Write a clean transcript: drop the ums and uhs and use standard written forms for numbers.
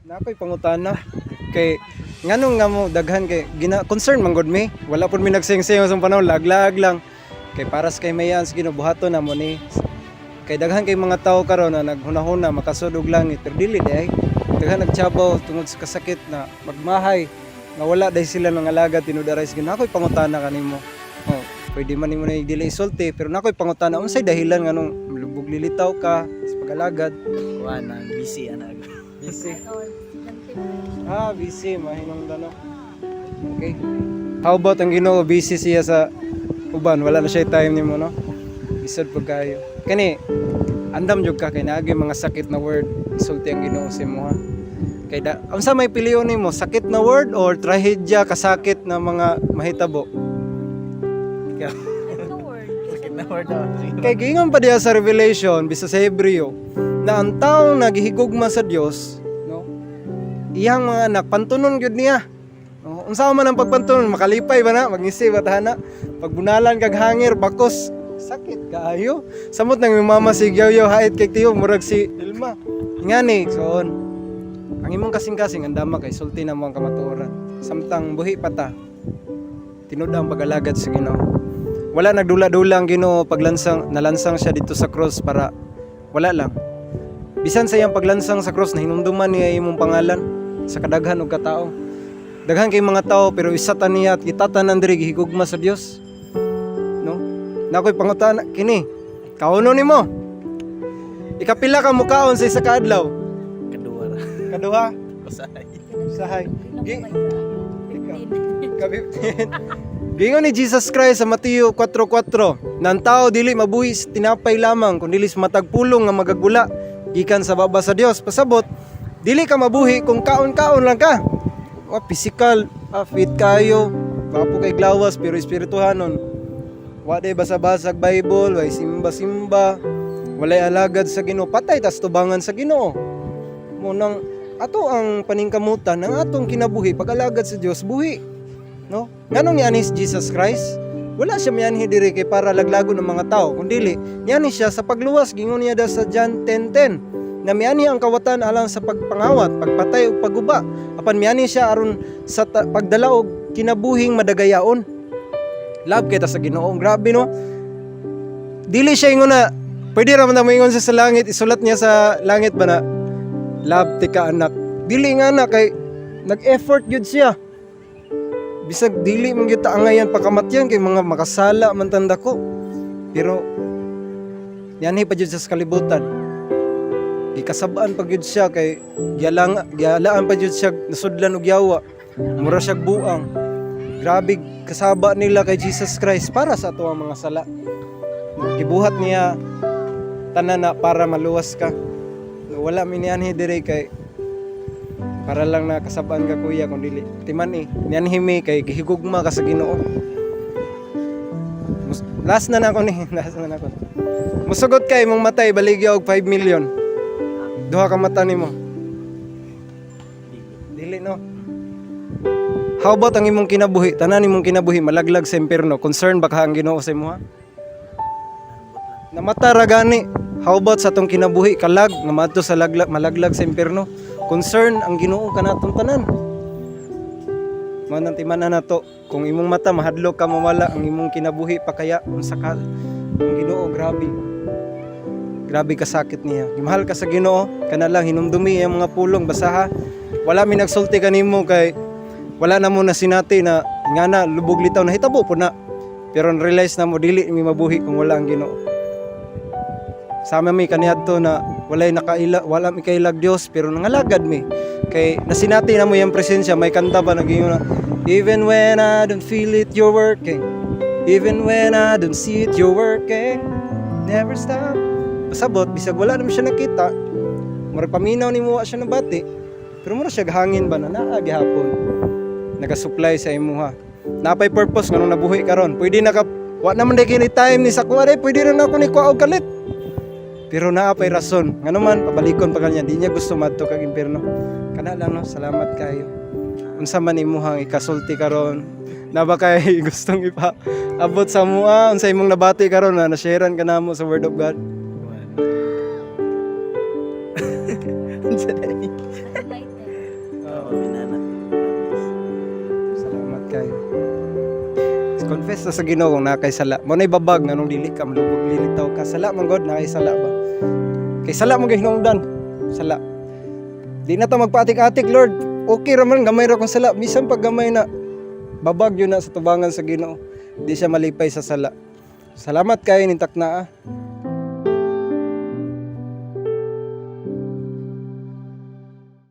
Naa ko'y pangutana kay nganong nga mo daghan kay gina concern man gud mi. Wala pud mi nagsingsing sa panahon, laglag lang kay para sa kay mayan sa ginubuhaton namo ni kay daghan kay mga tao karon na naghunahuna makasud og langit, pero dili diay. Daghan nagtsabaw tungod sa kasakit na magmahay nga wala dai sila nangalaga tinud aray sa Ginoo. Naa ko'y pangutana kanimo. Oh, pwede man nimo na dili isulti, pero naa ko'y pangutana: unsay dahilan nganong lubog lilitaw ka sa pag-alagad? Kuan ang busy ana. Busy. Ah, busy, mahinungdan, no. Okay. How about ang Ginoo, busy siya sa uban, wala na siya time nimo, no? Bisod pag kayo. Kani andam jud ka kay naagi mga sakit na word isulti ang Ginoo sa imo, ha. Kay da, unsa may pilion nimo, sakit na word or trahedya, kasakit na mga mahitabo? Ikaw. Sakit na word daw. Kay giingon pa diya sa Revelation, bisa sa Hebreo, na ang taong naghihigugma sa Dios, no? Iyang mga anak pantunon gyud niya. No? Unsa man ang pagpantunon, makalipay ba na, magngisi ba ta na? Pagbunalan kag hangir, bakos, sakit kaayo. Samot nang imong mama si Gyaw hait kay tiyo, murag si Ilma. Ngani, so ang imong kasing-kasing andama kay sulti na mo ang kamatuoran. Samtang buhi pa ta, tinud ang pag-alagad sa Ginoo. Wala nagdula-dula ang Ginoo paglansang, nalansang siya dito sa cross para wala lang. Bisan sa iyang paglansang sa cross, nahinumduman niya imong pangalan sa kadaghan og katao. Daghan kay mga tao, pero isa ta niya at kitatanan diri gihigugma sa Dios. No? Naa ko'y pangutana kini. Kauno nimo. Ikapila ka mukaon sa isa ka adlaw? Kaduwa ra. Kaduha. Usahay. Usahay. Ka 15. Giingon ni Jesus Christ sa Mateo 4:4 na ang tao dili mabuhi sa tinapay lamang kun dili sa matag pulong nga magagula gikan sa baba sa Dios. Pasabot, dili ka mabuhi kung kaon-kaon lang ka. Wa physical, fit kayo, gwapo kay glawas, pero espirituhanon wa day basa-basag Bible, way simba-simba, walay alagad sa Ginoo, patay tas tubangan sa Ginoo. Mo nang ato ang paningkamutan ng atong kinabuhi pag-alagad sa Dios buhi. No? Nganong niani si Jesus Christ? Wala siya mianhi diri kay para laglagon ng mga tao, kundi niani siya sa pagluwas. Gingon niya da sa John 10:10 na mianhi ang kawatan alang sa pagpangawat, pagpatay ug pagguba. Apan mianhi siya aron sa pagdala og kinabuhing madagayaon. Love kita sa Ginoo. Grabe, no. Dili siya ingon na pwede ra man na moingon siya sa langit, isulat niya sa langit ba na love ti ka, anak. Dili nga na kay nag-effort gyud siya. Bisag dili man gyud ta angayan pakamatyan kay mga makasala man tanda ko. Pero nianhi pa gyud siya sa kalibutan. Gikasab-an pa gyud siya kay gialang gialaan pa gyud siya nasudlan og yawa. Mura siya buang. Grabe kasaba nila kay Jesus Christ para sa ato ang mga sala. Gibuhat niya tanan na para maluwas ka. Wala mi nianhi diri kay para lang na kasabaan ka, kuya, kung dili timan eh nianhi mi kay gihigugma ka sa Ginoo. Last na nako ni, last na nako. Musugot kay imong matay baligya og 5 million. Duha ka mata nimo. Dili, no? How about ang imong kinabuhi? Tanan imong kinabuhi malaglag sa impierno. Concern ba ka ang Ginoo sa imo, ha? Namata ra gani. How about sa atong kinabuhi kalag nga maadto sa laglag, malaglag sa impierno? Concern ang Ginoo kanatong tanan. Man ang timan nato, kung imong mata mahadlok ka mawala, ang imong kinabuhi pa kaya unsa ka ang Ginoo, grabe. Grabe kasakit niya. Gimahal ka sa Ginoo, kana lang hinumdumi ang mga pulong, basaha. Wala mi nagsulti kanimo kay wala na mo na sinati na nga na lubog litaw na hitabo po na. Pero realize na mo dili mi mabuhi kung wala ang Ginoo. Sama mi kaniadto na walay nakaila, wala mi kailag Dios, pero nangalagad mi. Kay nasinati na mo yung presensya, may kanta pa nagingon na, "Even when I don't feel it, you're working. Even when I don't see it, you're working. Never stop." Pasabot, bisag wala naman siya nakita. Murag paminaw ni mo wa siya nabati. Pero mura siya hangin ba na naa gihapon. Nagasupply sa imuha. Napay purpose nganong nabuhi karon. Pwede na ka wa naman day kini time ni sa kuha day, pwede ra na ako ni kuha og kalit. Pero naa pay rason. Ngano man pabalikon pa kanya, di niya gusto madto kag impierno. Kana lang, no, salamat kayo. Unsa man imuhang ikasulti karon? Na ba kay gustong ipa abot sa mua? Unsa imong nabati karon na na-sharean ka namo sa Word of God? Unsa day? Enlightened. Confess na sa Ginoo kung naa kay sala. Mao na'y babag nganong dili ka malubog, lilitaw ka. Sala man god, naa kay sala ba? Kay sala mo hinungdan. Sala. Di na ta magpaatik-atik, "Lord. Okay ra man, gamay ra kong sala." Bisan pag gamay na, babag yun na sa tubangan sa Ginoo. Di siya malipay sa sala. Salamat kayo ning takna.